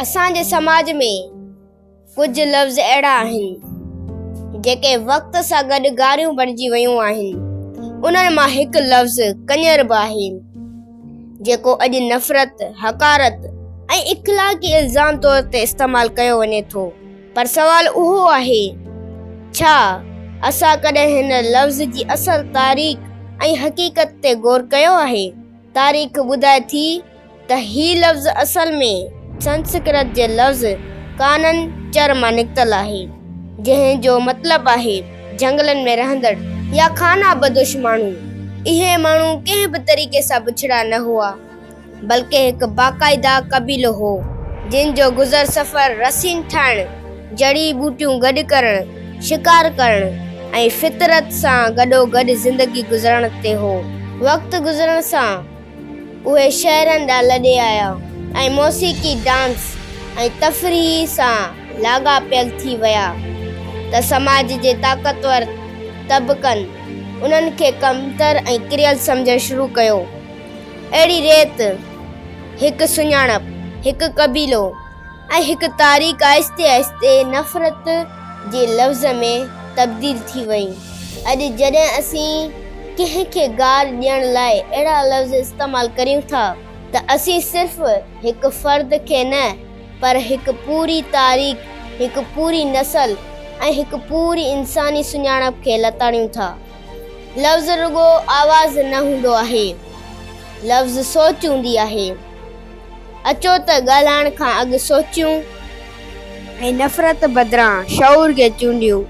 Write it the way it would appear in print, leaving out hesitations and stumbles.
اسان جي سماج ۾ ڪجهه لفظ اهڙا آهن، جيڪي وقت سان گڏ گاريون بڻجي ويون آهن. انهن مان هڪ لفظ ڪڃر به آهي، جيڪو اڄ نفرت، حقارت ۽ اخلاقي الزام طور تي استعمال ڪيو وڃي ٿو. پر سوال اهو آهي، ڇا اسان ڪڏهن هن لفظ جي اصل تاريخ ۽ حقيقت تي غور ڪيو آهي؟ تاريخ ٻڌائي ٿي ته هي لفظ اصل ۾ سنسڪرت جي لفظ ڪانن چر مان نڪتل آهي، جنهن جو مطلب آهي جهنگلن ۾ رهندڙ يا خانه بدوش ماڻهو. اهي ماڻهو ڪنهن به طريقي سان بڇڙا نه هئا، بلڪه هڪ باقاعده قبيلو هو، جن جو گذر سفر رسين ٺاهڻ، جڙي ٻوٽيون گڏ ڪرڻ، شڪار ڪرڻ ۽ فطرت سان گڏوگڏ زندگي گذارڻ تي هو. وقت گذرڻ سان اهي شهرن ڏانهن لڏي آيا ۽ موسيقي، ڊانس ۽ تفريح سان لاڳاپيل ٿي ويا ته سماج جي طاقتور طبقن انهن کي ڪمتر ۽ ڪريل سمجهڻ شروع ڪيو. اهڙي ريت هڪ سڃاڻپ، هڪ قبيلو ۽ هڪ تاريخ آهستي آهستي نفرت جي لفظ ۾ تبديل ٿي وئي. اڄ جڏهن اسين ڪنهن کي گار ڏيڻ لاء اهڙا لفظ استعمال ڪريون ٿا ته اسين صرف هڪ فرد کي نه پر هڪ پوري تاريخ، هڪ پوري نسل ۽ هڪ پوري انساني سڃاڻپ کي لتاڙيون ٿا. لفظ رڳو آواز نه هوندو آهي، لفظ سوچ هوندي آهي. اچو ته ڳالهائڻ کان اڳ سوچيون ۽ نفرت بدران شعور کي چونڊيون.